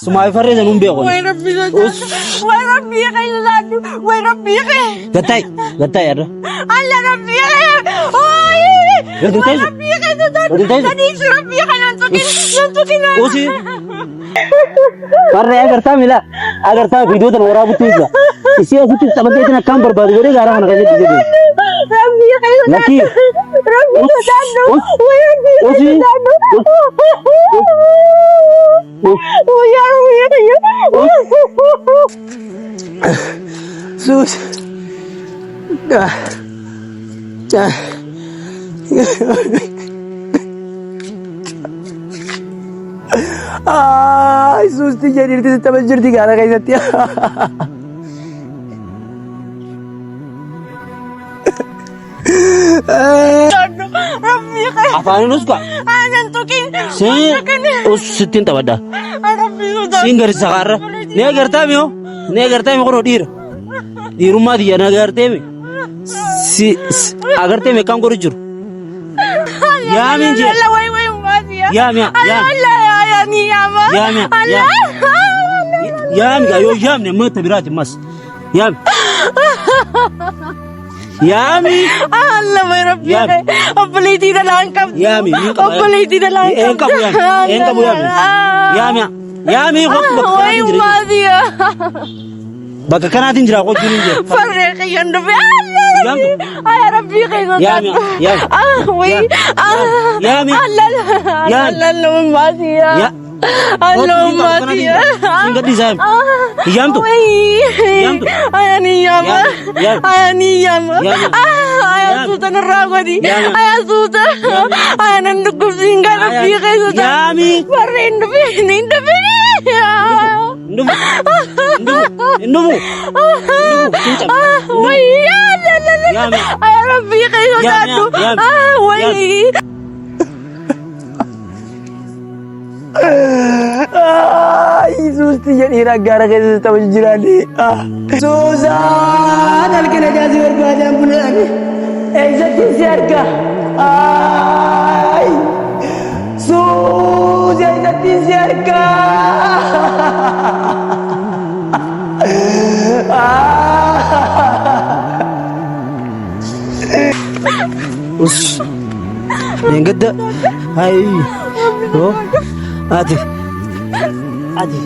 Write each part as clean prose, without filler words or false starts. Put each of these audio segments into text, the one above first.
Sumaa farree sanuun beeku. Way rabbii sodaadhu. Way rabbii kee sodaadhu. Way rabbii kee. Gattaay gattaay irra. Alla rabbii kee. Way. Gadi Way teessu. rabbii kee sodaadhu. Gadi teessu. Sadiisi rabbii kee nan tuqin. Nan tuqin. Usi. Farree agartaa mila agartaa viidiyoo tana waraabutti jira. Isii asitti taphatee akkaan barbaadu godhee gaara kana keessatti jedhu. Rabbii kee sodaadhu. Lakkii. Rabbii sodaadhu. Us. Way rabbii kee Usi. sodaadhu. Way yaa rabbii kee. Sus. Ay, suusti jedhirti tapha jirti gaara keessatti. Rabbii kee. Afaanin uska. Aanan tuqin. Siin us sittiin taphadha. Rabbii sodaadhu. Siin gadi sakaarra. Ni agartaa miyoo? Ni agartaa mi kunoo dhiira. Dhiirummaa tiyya na agartee mi? Si agartee mi akkaan godhu jiru. Yaamiin jee. Allah way way umaatiya. Yaami yaami. Allah ya ya ni yaama. Yaami Allah. yaami gaa yoo yaamne amma ta biraati ammas. Yaami. Yaami. Allah way rabbi. Yaami. Obboleettii dhalaan qabdu. Yaami ni qaba. Obboleettii dhalaan Een qabu yaami. Een qabu yaami. Yaami. Yaami kottu bakka Way kanaatiin jira. umaatiya. Bakka kanaatiin jira kottu hin jira. Farree kiyyan dhufe. Allah Yaamtu. rabbi. Ay rabbi kee Yaami sodaadhu. yaami. Ah way. Ah. Yaami. Allah. Yaami. Allah umaatiya. Ya. Allah umaatiya. Siin gadhiisaa yaami. Yaamtu. Yaamtu. Ayani yaama. Yaami. Ayani yaama. Yaami. Ah, ayan Yaami. suuta nurraa godhi. Yaami. Ayan suuta. Ayan dhukkubsiin kan rabbii kee sodaadhu. Yaami. Warreen dhufeen hin dhufin. Hin dhufu. Hin dhufu. Hin dhufu. Hin dhufu. Siin cabsa. Wayii Yaami. Ayan rabbii kee sodaadhu. Yaami. Ah, wayii. Suusti jedhii gaara keessa tapha jiraani. Suusaan halkan ajaa'ibsi barbaadaan bulaan eessatti si arga? Suusi eessatti si arga? Us. Leengadda. Hay. Yoo. Ati. Ati.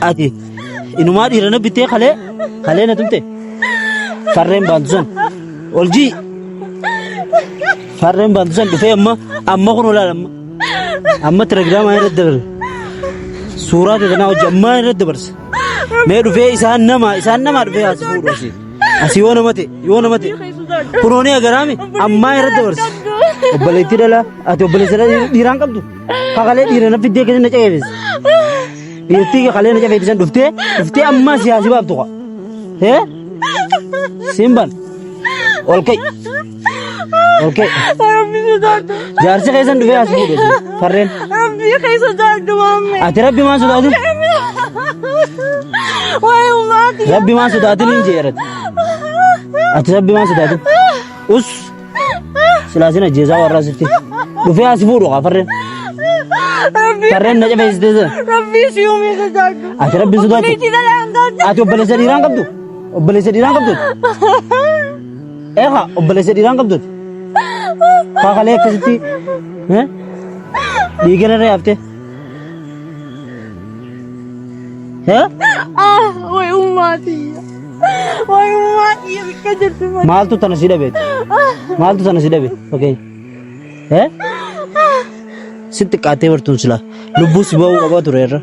Ati. Inumaa dhiira na bittee kalee. Kalee na tumte. Farreen baantu san. Oljii. Farreen baantu san dhufee amma amma kun olaal amma. Amma telegiraamaa irratti dabarse. Suuraa tetanaa hojii ammaa irratti dabarse. Mee dhufee isaan nama isaan nama dhufee as fuudhu asii. Asii yoo nama ta'e yoo nama ta'e kunoo ni agaraami ammaa irratti dabarse. Obboleettii dhalaa ati obboleessa dhiiraan qabdu kakalee dhiira na fiddee keessa na ce'eefis. Dhiirtii kakalee na cafeetisan dhuftee dhuftee ammaa siyaasii baaftu kaa. Hee? Simban ol ka'i. Ol ka'i. Rabbi sodaadhu. Jaarsi keessan dhufee as fuudhe farreen. Rabbi kee sodaadhu maamme. Ati rabbi maan sodaatin? Waa'ee uumaati. Rabbi maan sodaatin hin jeerati. Ati rabbi maan sodaatin? Us silaa sin ajjeesaa warraa sitti. Dhufee as fuudhu kaa farreen. Rabbi Farreen na cafeessitee sana. Rabbi si uumee sodaadhu. Ati rabbi sodaattu. Obboleettii dhalaan qabdu. Ati obboleessa dhiiraan qabdu? Obboleessa dhiiraan qabdu? Eegaa obboleessa dhiiraan qabdu? Kaakalee akkasitti dhiiga irra yaaftee. Ah, waa'ee uumaati. Waa'ee uumaati bakka jirtu. Maaltu tana si dhabeeti? Maaltu tana si dhabe? Fakkeenya. Sitti xiqqaattee bartuun silaa lubbuu si ba'uu qaba ture irra.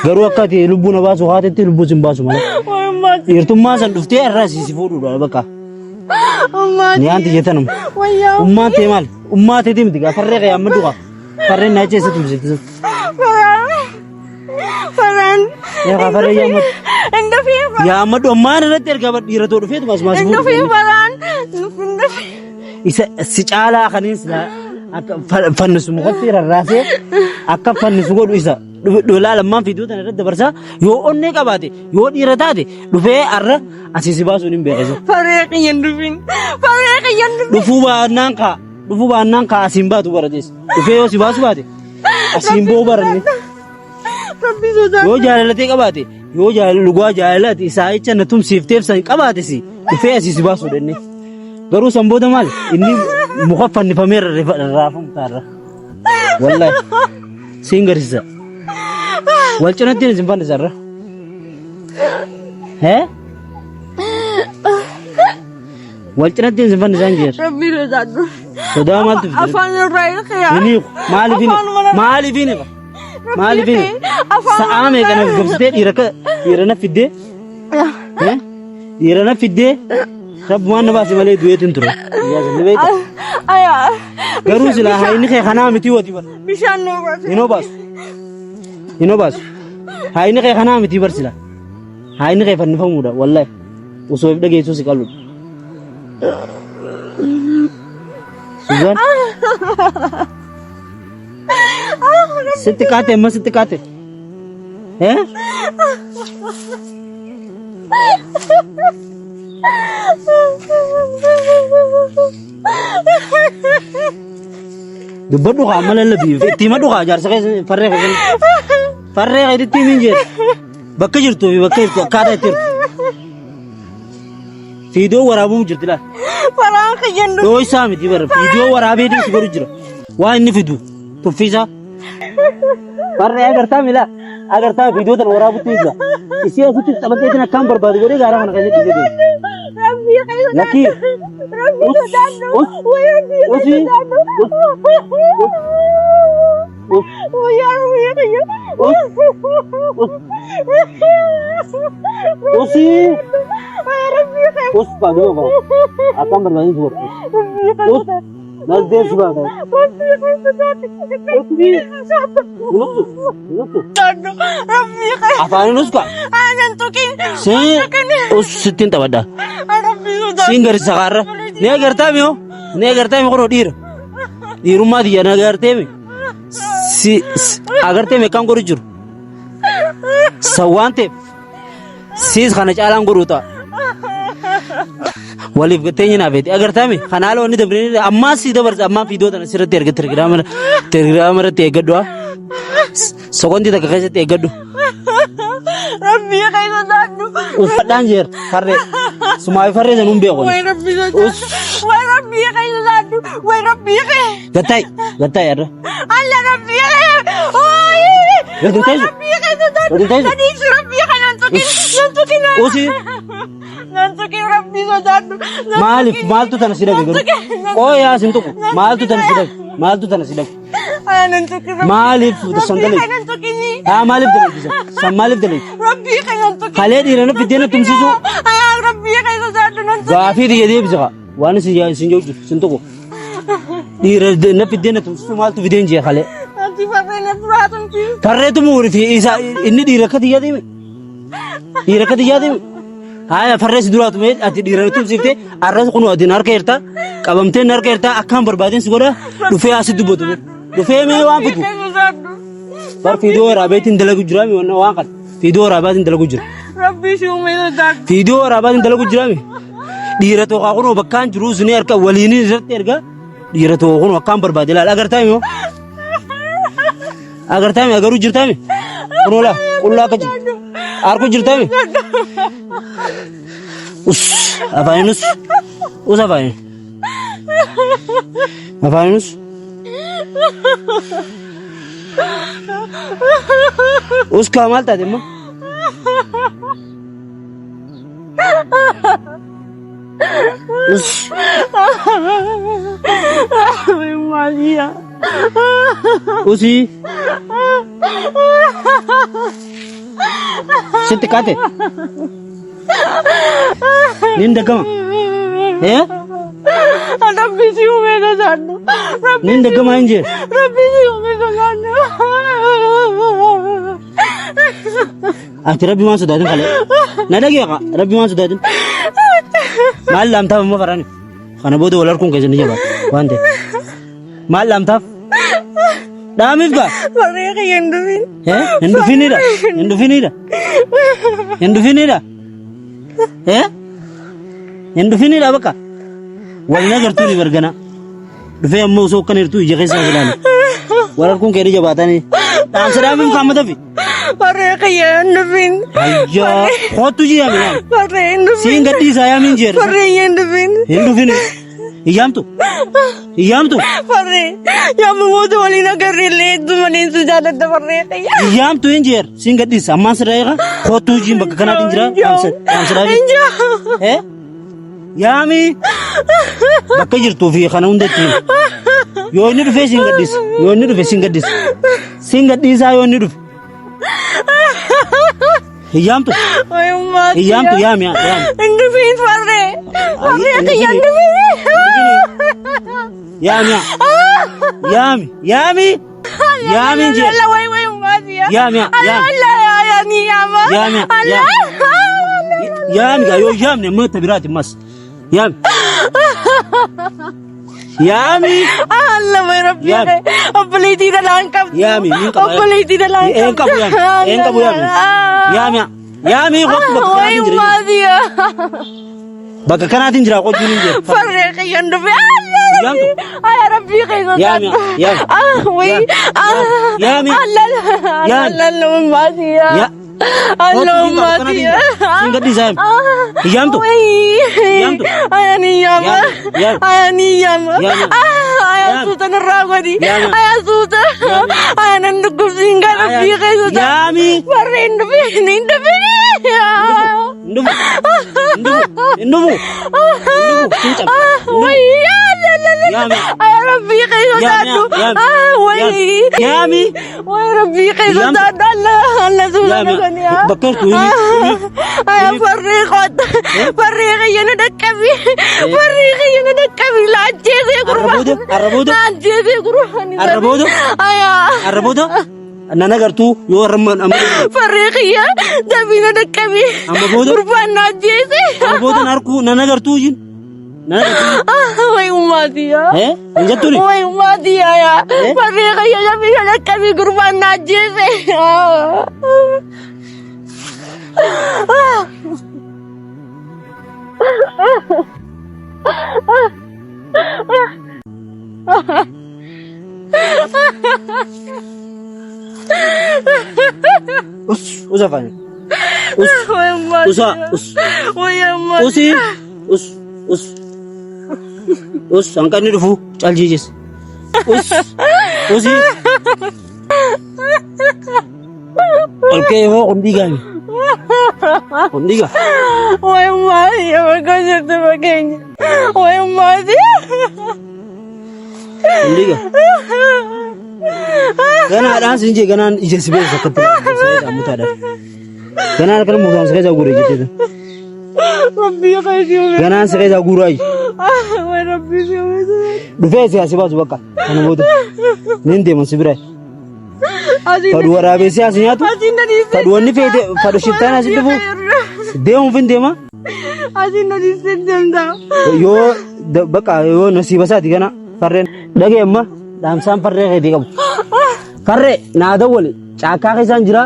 Garuu akka ati lubbuu na baasu haatetti lubbuu si hin baasu malee. Waa'ee uumaati. Dhiirtummaa san dhuftee irraa si si fuudhuudha bakka. Uumaati. Ni aanti jettanuma. Wayyaa. Ummaan tee maali? Ummaa teetii miti gaa farree kee amma duqa. Farreen na achi eessatti tumsifti. Faraan. Faraan. Yaa farree yaammadhu. Hin dhufiin faraan. Yaammadhu ammaan irratti ergaa dhiiratoo dhufeetu asumas Hin dhufiin faraan. Hin dhufiin. Isa si caalaa kaniin silaa akka fannisu mukatti rarraasee akka fannisu godhu isa dholaa lammaan fiduu tana irratti dabarsaa yoo onnee qabaate yoo dhiira taate dhufee arra asii si baasuun hin beekisu. Faree kiyya hin dhufin. Faree kiyya hin dhufin. Dhufuu baannaan kaa dhufuu baannaan kaa asiin baatu baratees dhufee yoo si baasu baate asiin boo baranne. Rabbii sodaadhu. Yoo jaalalatee qabaate yoo jaalala dhugaa jaalalaati isaa jecha na tumsiifteef san qabaate si dhufee asii si baasuu dhanne. Garuu san booda maal inni muka fannifamee raafamu taarra. Wallahi siin garsiisa. Wal cinatti isin fannisa irra. Hee? Wal cinatti isin fannisaan jeer. Rabbii sodaadhu. Sodaa maaltu fide? Afaan irraa hiikiyaa. Hin hiiku. Maaliif hin Afaan Maaliif hin hiiku? Maaliif hin Afaan Sa'aa meeqa na gabsitee dhiira akka dhiira na fiddee? Eh? Dhiira na fiddee? Rabbumaan na baase malee du'eetiin ture. Iyyaa ni beekta. Ayaa. Garuu silaa haayini kee kanaa miti wati bar. Bishaan nu baase. Hin obaasu. Hin obaasu. Haayini kee kanaa miti bar silaa. Haayini kee fannifamuudha wallahi. Osoo if dhageessuu si qaludha. Suzaan. Sitti qaate amma sitti qaate. Eh? Dubbadhu kaa amma lallabii. Itti himadhu kaa jaarsa keessa farree keessa. Farree keetitti himin jee. Bakka jirtuu fi bakka jirtu akkaataa itti jirtu. Fiidoo waraabuu jirti laal. Faraan kiyyan dhufe. Dhoo isaa miti bara fiidoo waraabee si godhu jira. Waan inni fidu tuffii isaa. Farree agartaa mila agartaa fiidoo tana waraabutti jira. Isii asitti taphatteetiin akkaan barbaadu godhee gaaraa kana keessatti jedhe. Rabbii keessa Lakkii. Rabbii sodaadhu. Us. Way rabbii Usi. sodaadhu. Us. Wayyaa rabbii kiyya. Us. Us. Usii. Way rabbii kiyya. Us baaduu qaba. Akkaan barbaadu si godhu. Rabbii Us. keessa Nas deemsi baata. Rabbii keessa sodaadhu. Usii. Nuttu. Nuttu. Rabbii keessa. Afaanin us kaa. Aanan tuqin. See us sittiin taphadha. Rabbii sodaadhu. Siin garisa kaarra. Ni agartaa miyoo? Ni agartaa mi kunoo dhiira. Dhiirummaa tiyya na agartee mi? Si agartee mi akkaan godhu jiru. San waan ta'eef siis kana caalaan godhuu ta'a. Waliif gattee nyinaa feeti. Agartaa mi? Kana haala wanni dabree ammaa si dabarsa ammaa fiidoo tana sirratti erga telegiraama irratti eeggadhu. Sekondii takka keessatti eeggadhu. Rabbii keessa sodaadhu. Uffadhaan jeer farree. Sumaafi farree sanuun beeku. Way rabbii sodaadhu. Way rabbii keessa sodaadhu. Way rabbii keessa. Gattaay gattaay irra. Alla rabbii keessa. Way. Gadi Way teessu. rabbii keessa sodaadhu. Gadi teessu. Sadiisi rabbii kana nan tuqin. Nan tuqin. Usi. Nan tuqin rabbii sodaadhu. Nan Maaliif tuqin. maaltu tana si dhabe Nan garuu? tuqin. Nan Qooyaa sin tuqu. Maaltu tana si dhabe? Maaltu tana si dhabe? Ay, nan tuqin rabbii. Maaliif san Rabbii dalagde? kana nan tuqin. Haa maaliif dalagde san? San maaliif dalagde? Rabbii kana nan tuqin. Kalee dhiira na fiddee na tumsiisuu. Ay, rabbii kana sodaadhu nan tuqin. Gaafii tiyya deebisa kaa. Waan isin yaa isin jiru sin tuqu. Dhiira na fiddee na tumsiisuu maaltu fideen jee kalee. Ati farree na duraa tumsiisu. Farreetu muuri fi isa inni dhiira akka tiyyaa deeme. Dhiira akka tiyyaa deeme. Haaya farree si duraa tumee ati dhiira na tumsiifte arras kun ati harka jirta qabamtee harka jirta akkaan barbaadeen si godha dhufee asi dubbatu. Dhufee mee waan fidu. Bar fiidoo waraabeetiin dalagu jira mi waan kana. Fiidoo waraabaatiin dalagu jira. Rabbii si uumee sodaadhu. Fiidoo waraabaatiin dalagu jira mi. Dhiira tokko kunoo bakkaan jiru suni harka waliin irratti erga dhiira tokko kunoo akkaan barbaade ilaala agartaa mi hoo? Agartaa mi agaruu jirtaa mi? Kunoo laa qullaa akka jiru. Arguu jirtaa mi? Us afaanin us us afaanin. Afaanin us. Us kaa maal taate immoo? Us. Maaliya. Usii. Sitti kaate. Nin dagama. Eh? Rabbi si uumee sodaadhu. Nin dagama hin jee. Rabbi si uumee sodaadhu. Ati rabbi waan sodaatin kalee. Na dhagee kaa rabbi waan sodaatin. Maal laamtaaf amma farani. Kana booda wal harkuun keessan ni jabaata waan ta'eef. Maal laamtaaf? Dhaamiif gaa. Farree kiyya hin dhufin. Eh? Hin dhufinidha. Hin dhufinidha. Hin dhufinidha. Eh? Hin dhufinidha bakka. Wal nagartuu ni bargana. Dhufee ammoo osoo akkana jirtu ija keessa ilaali. Wal harkuun kee ni jabaatanii. Dhaamsa dhaamiif kaa matafi. Farree kiyya hin dhufin. Ayyaa kootu jii yaami yaami. Farree hin dhufin. Siin gadhiisaa yaamiin jeera. Farree hin dhufin. Hin dhufin. Iyyaamtu. Iyyaamtu. Farree yaamma moota waliin agarre illee hedduu malee si jaalladha farree kiyya. Iyyaamtu hin jeer. Siin gadhiisa. Ammaan sirraa eega. Kootu jiin bakka kanaatiin jira. Dhaamsa dhaamsa Hin jiru. Eh? Yaami. Bakka jirtuu fi kana hunda itti himi. Yoo inni dhufee siin gadhiisa. Yoo inni dhufe siin gadhiisa. Siin gadhiisaa yoo inni dhufe. Hiyyaamtu. Wayummaa. Hiyyaamtu yaami yaami. Hin dhufiin farree. Farree kiyya hin dhufiin. Yaami yaami. Yaami. Yaami hin jee. Allah way wayummaa siya. Yaami Allah yaami. Allah ya ya ni yaama. Yaami Allah. yaami. Yaami gaa yoo yaamne amma ta biraati ammas. Yaami. Yaami. Allah way rabbi. Yaami. Obboleettii dhalaan qabdu. Yaami niin qaba. Obboleettii dhalaan qabdu. Een qabu yaami. Een qabu yaami. Yaami. Yaami kottu bakka kanaatiin jira. Wayummaa siya. Bakka kanaatiin jira qochuun hin jiru. Farree kiyyan dhufe. Allah Yaamtu. Ay rabbii keessa Yaami yaami. Ah way. Ah. Yaami. Allah Yaami. Allah wayummaa siya. Ya. Allah wayummaa siya. Siin gadhiisa yaami. Hiyyaamtu. Hiyyaamtu. Ayaan hiyyaama. Yaami. Yaami. Ayaan hiyyaama. Yaami. Ah, ayaan Yaami. suuta nurraa godhi. Yaami. Ayaan suuta. Yaami. Ayaan nan dhukkubsiin kan rabbii keessa ta'a. Yaami. Warreen dhufin hin dhufin. Hin dhufu. Hin dhufu. Hin dhufu. Hin dhufu. Siin cabsa. Wayii. Yaami. Ayaan rabbii keessa Yaami. taa'u. Yaami. Ah, wayii. Yaami. Way rabbii keessa Yaami. taa'u. Allah Allah suuta Yaami. dhufani. Bakka jirtu himi. Himi. Ayaan farree qotta. Farree kiyya na dhaqqabi. Farree kiyya na dhaqqabi. Laajjeesee Arra gurbaa. booda. Arra booda. Laajjeesee gurbaa. Arra booda. Ayaa. Arra booda. Nan agartuu yoo arra amma Farree kiyya dabii na dhaqqabi. Amma booda? Gurbaan na ajjeese. amma booda na arkuu nan agartuu jin. Nan agartuu. Way ummaatiya. Eh? Hin jettuuni? Way ummaatiya yaa. Eh? Farree kiyya dabii na dhaqqabi gurbaan na ajjeese. Us us afaan. Us Way ummaatiya. usa us Way ummaatiya. usi us us us hanqanni dhufu caljiijis. Us usi ol ka'ee hoo kun dhiigaami. Kun dhiiga. Way ummaatiya bakka jirtu fageenya. Way ummaatiya. Kun dhiiga. Ganaadhaan siin jee ganaan ija si beessa akkatti ilaalu mutaadhaan. Ganaan akkana mutaan si keessaa guure jettee. Rabbii keessa uume. Ganaan si keessaa guuraa Way rabbii si uume. Dhufee si asi baasu bakka kana booda. Nin deeman si bira. Asiin Fadhu waraabessi asi nyaatu. asiin na dhiisee. Fadhu wanni feete fadhu shiftaan asi dhufu. Deemuuf hin deema. Asiin na dhiisee deemta. Yoo bakka yoo nasiiba isaati kana farreen dhagee amma dhaamsaan farree keetii qabu. Farree naa dawwali caakkaa keessaan jira.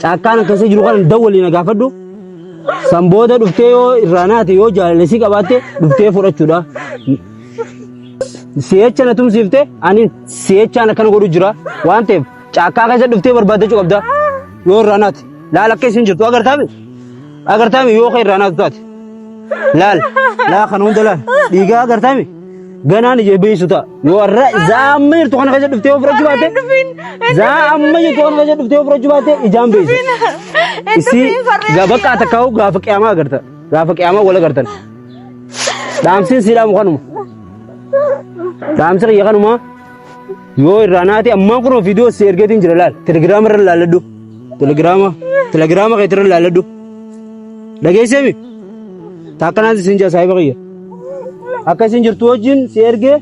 Caakkaan keessa jiru kana dawwali na gaafadhu. San booda dhuftee yoo irraa naate yoo jaalalesii qabaatte dhuftee fudhachuudha. Si'echa na tumsiifte ani si'echaan akkana godhu jira waan ta'eef caakkaa keessa dhuftee barbaaddachuu qabda. Yoo irraa naate laal akka isin jirtu agartaami agartaami yoo ka irraa naatu taate laal laa kana hunda laal dhiigaa agartaami ganaan ija beeysu ta'a yoo irra zaa amma jirtu kana keessa dhuftee yoo fudhachuu baatte zaa amma jirtu kana keessa dhuftee yoo fudhachuu baatte ijaan beeysu. Isii bakka takkaa'u gaafa qiyaamaa agarta gaafa qiyaamaa wal agartan. Dhaamsiin sii dhaamu kanuma. Dhaamsi kiyya kanuma. Yoo irraa naate ammaan kunoo viidiyoo si ergeetiin jira laal. Telegiraama irra laalladhu. Telegiraama telegiraama keetirra irra laalladhu. Dhageesseemi? Taakkanaan isin jira saahiba kiyya. Akka isin jirtu wajjin si ergee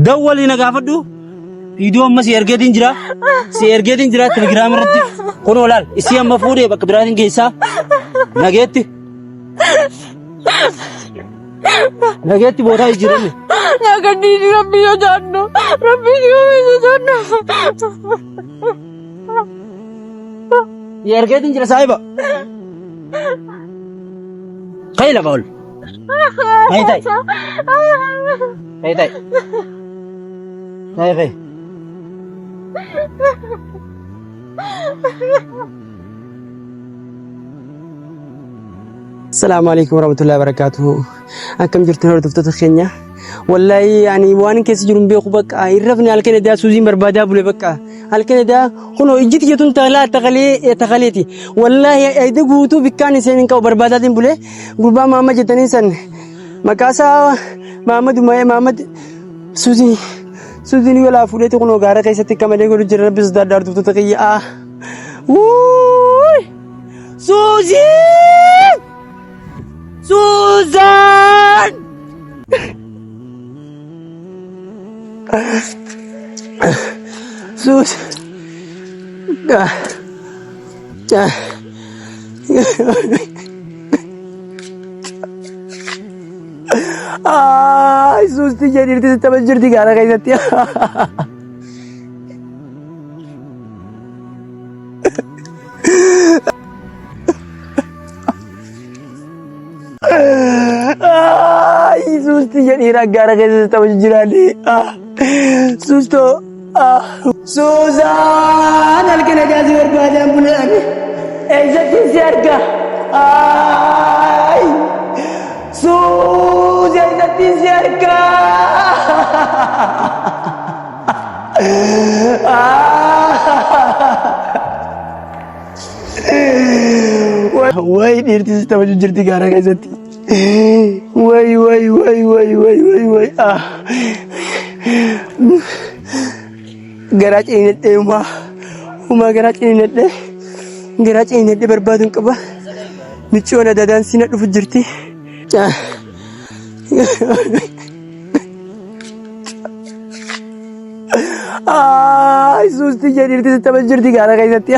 dawwalii na gaafadhu. Viidiyoo amma si ergeetiin jira. Si ergeetiin jira telegiraama irratti. Kunoo laal isii amma fuudhee bakka biraatiin geessaa. Nageetti. Nageetti bootaa jijjiiramne. Naa gadhiisi rabbii sodaadhu. Rabbii si uume sodaadhu. Ergeetiin jira saahiba. Ka'i lafa ol. Ka'i ta'i. Ka'i ta'i. Ta'i ka'i. Assalaamu alaikum warahmatullahi wabarakatuh. Akkam jirtu hordoftoota keenya. Wallaahi ani waan keessa jiru hin beeku bakka hin rafne halkan edaa suuziin barbaadaa bule bakka halkan edaa kunoo ijji tiyya tun talaa takalee takaleeti. Wallaahi ayida guutuu bikkaan isheen hin qabu barbaadaatiin bule gurbaa maama jettanii san maqaa isaa Maamad Maamad suuzii suuziin yoo laa fuudheeti kunoo gaara keessatti akka malee godhu jira rabbi sodaadhaa hordoftoota kiyya. Ah. Wuuy! Suuzii! Suuzaan! Suuz. Ah. Ah. Ay, suusti jedhirti sitti tapha jirti gaara keessatti. Ay, suusti jedhiira gaara keessa sitti tapha jiraani. Suustoo. Suuzaan halkan ajaa'ibsi barbaadaan bulaan eessatti si arga? Ay, Suuz eessatti si arga? Way dhiirti si taphachuu jirti gaara keessatti. Way way way way way way way. Ah. Garaa ciniinadhee umaa umaa garaa ciniinadhee garaa ciniinadhee barbaaduun qaba. Micciyoon adaadaan siina dhufu jirti. Ah. Ah, suusti jedhirti si tapha jirti gaara keessatti.